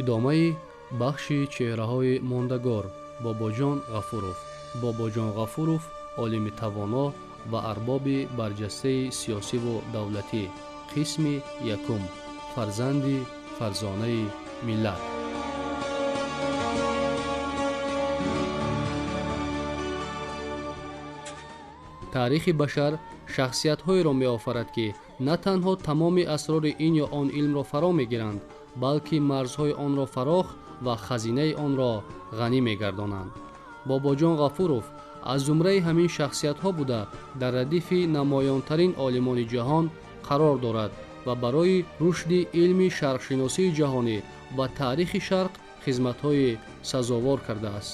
Идомаи бахши чеҳраҳои мондагор. Бобоҷон Ғафуров. Бобоҷон Ғафуров олими тавоно ва арбоби барҷастаи сиёсиву давлатӣ. Қисми якум. Фарзанди фарзонаи миллат. Таърихи башар шахсиятҳоеро меофарад, ки на танҳо тамоми асрори ин ё он илмро фаро мегиранд, балки марзҳои онро фарох ва хазинаи онро ғанӣ мегардонанд. Бобоҷон Ғафуров аз зумраи ҳамин шахсиятҳо буда, дар радифи намоёнтарин олимони ҷаҳон қарор дорад ва барои рушди илми шарқшиносии ҷаҳонӣ ва таърихи шарқ хизматҳои сазовор кардааст.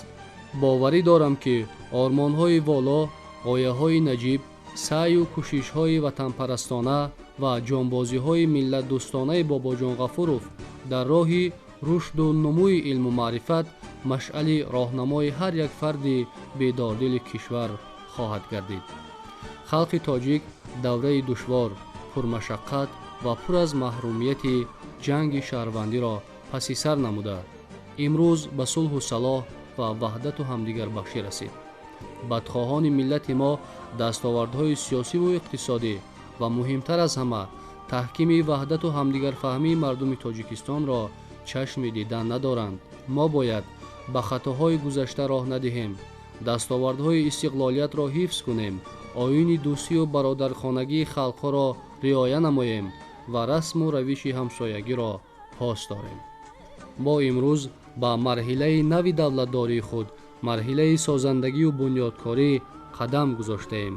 Боварӣ дорам, ки ормонҳои воло, ғояҳои наҷиб, саъю кӯшишҳои ватанпарастона ва ҷонбозиҳои миллатдӯстонаи Бобоҷон Ғафуров дар роҳи рушду нумӯи илму маърифат машъали роҳнамои ҳар як фарди бедордили кишвар хоҳад гардид. Халқи тоҷик давраи душвор, пурмашаққат ва пур аз маҳрумияти ҷанги шаҳрвандиро паси сар намуда, имрӯз ба сулҳу салоҳ ва ваҳдату ҳамдигарбахшӣ расид. Бадхоҳони миллати мо дастовардҳои сиёсиву иқтисодӣ ва муҳимтар аз ҳама таҳкими ваҳдату ҳамдигарфаҳмии мардуми Тоҷикистонро чашми дидан надоранд. Мо бояд ба хатоҳои гузашта роҳ надиҳем, дастовардҳои истиқлолиятро ҳифз кунем, оини дӯстию бародархонагии халқҳоро риоя намоем ва расму равиши ҳамсоягиро пос дорем. Мо имрӯз ба марҳилаи нави давлатдории худ, марҳилаи созандагию бунёдкорӣ қадам гузоштаем.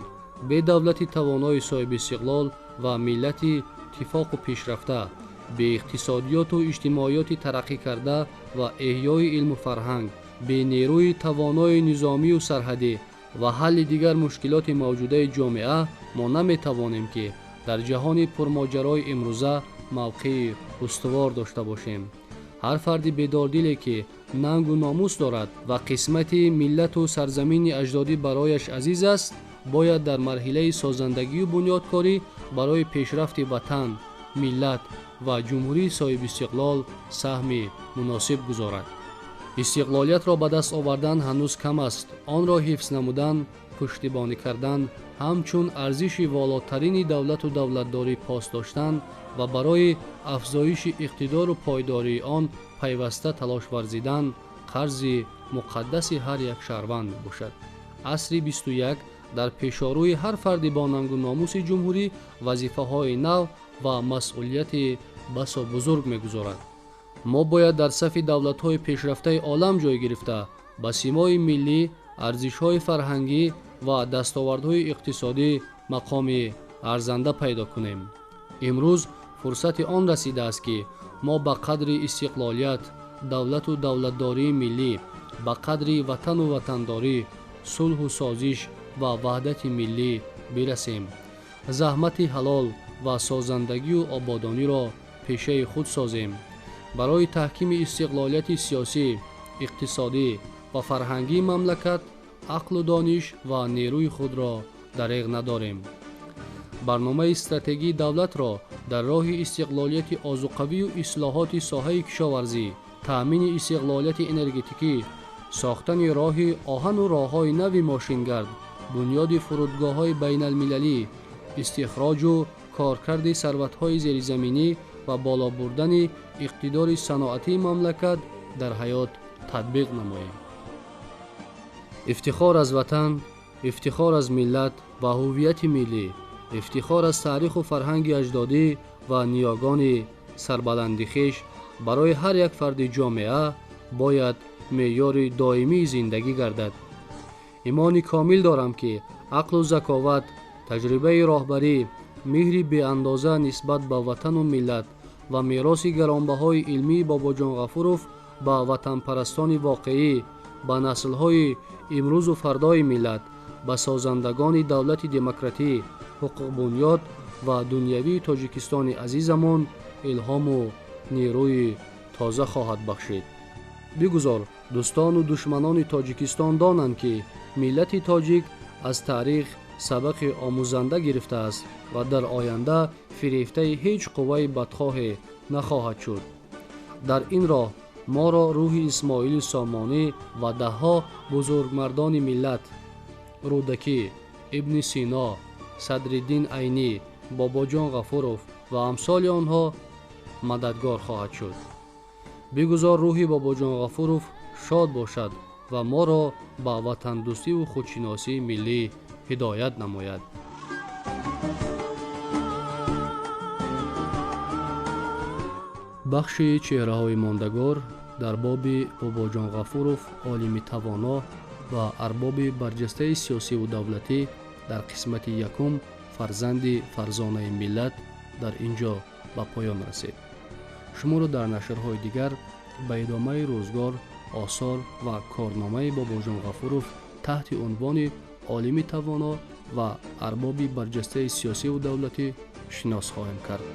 Бе давлати тавонои соҳибистиқлол ва миллати иттифоқу пешрафта, бе иқтисодиёту иҷтимоиёти тараққӣ карда ва эҳёи илму фарҳанг, бе нерӯи тавонои низомию сарҳадӣ ва ҳалли дигар мушкилоти мавҷудаи ҷомеа мо наметавонем, ки дар ҷаҳони пурмоҷарои имрӯза мавқеи устувор дошта бошем. Ҳар фарди бедордиле, ки нангу номус дорад ва қисмати миллату сарзамини аҷдодӣ барояш азиз аст, бояд дар марҳилаи созандагию бунёдкорӣ барои пешрафти ватан, миллат ва ҷумҳурии соҳибистиқлол саҳми муносиб гузорад. Истиқлолиятро ба даст овардан ҳанӯз кам аст. Онро ҳифз намудан, пуштибонӣ кардан, ҳамчун арзиши волотарини давлату давлатдорӣ пос доштан ва барои афзоиши иқтидору пойдории он пайваста талош варзидан қарзи муқаддаси ҳар як шаҳрванд мебошад. Асри 21 дар пешорӯи ҳар фарди бо нангу номуси ҷумҳурӣ вазифаҳои нав ва масъулияти басо бузург мегузорад. Мо бояд дар сафи давлатҳои пешрафтаи олам ҷой гирифта, ба симои миллӣ, арзишҳои фарҳангӣ ва дастовардҳои иқтисодӣ мақоми арзанда пайдо кунем. Имрӯз фурсати он расидааст, ки мо ба қадри истиқлолият, давлату давлатдории миллӣ, ба қадри ватану ватандорӣ, сулҳу созиш ва ваҳдати миллӣ бирасем. Заҳмати ҳалол ва созандагию ободониро пешаи худ созем. Барои таҳкими истиқлолияти сиёсӣ, иқтисодӣ ва фарҳангии мамлакат ақлу дониш ва нерӯи худро дареғ надорем. Барномаи стратегии давлатро дар роҳи истиқлолияти озуқавию ислоҳоти соҳаи кишоварзӣ, таъмини истиқлолияти энергетикӣ, сохтани роҳи оҳану роҳҳои нави мошингард, бунёди фурудгоҳҳои байналмилалӣ, истихроҷу коркарди сарватҳои зеризаминӣ ва боло бурдани иқтидори саноатии мамлакат дар ҳаёт татбиқ намоем. Ифтихор аз ватан, ифтихор аз миллат ва ҳуввияти миллӣ, ифтихор аз таъриху фарҳанги аҷдодӣ ва ниёгони сарбаланди хеш барои ҳар як фарди ҷомеа бояд меъёри доимии зиндагӣ гардад. Имони комил дорам, ки ақлу заковат, таҷрибаи роҳбарӣ, меҳри беандоза нисбат ба ватану миллат ва мероси гаронбаҳои илмии Бобоҷон Ғафуров ба ватанпарастони воқеӣ, ба наслҳои имрӯзу фардои миллат, ба созандагони давлати демократӣ, ҳуқуқбунёд ва дунявии Тоҷикистони азизамон илҳому нерӯи тоза хоҳад бахшид. Бигузор дӯстону душманони Тоҷикистон донанд, ки миллати тоҷик аз таърих сабақи омӯзанда гирифтааст ва дар оянда фирефтаи ҳеҷ қувваи бадхоҳе нахоҳад шуд. Дар ин роҳ Моро рӯҳи Исмоили Сомонӣ ва даҳҳо бузургмардони миллат Рӯдакӣ, Ибни Сино, Садриддин Айнӣ, Бобоҷон Ғафуров ва амсоли онҳо мададгор хоҳад шуд. Бигузор рӯҳи Бобоҷон Ғафуров шод бошад ва моро ба ватандӯстиву худшиносии миллӣ ҳидоят намояд. Бахши чеҳраҳои мондагор дар боби Бобоҷон Ғафуров, олими тавоно ва арбоби барҷастаи сиёсиву давлатӣ дар қисмати якум фарзанди фарзонаи миллат дар ин ҷо ба поён расид. Шуморо дар нашрҳои дигар ба идомаи рӯзгор, осор ва корномаи Бобоҷон Ғафуров таҳти унвони олими тавоно ва арбоби барҷастаи сиёсиву давлатӣ шинос хоҳем кард.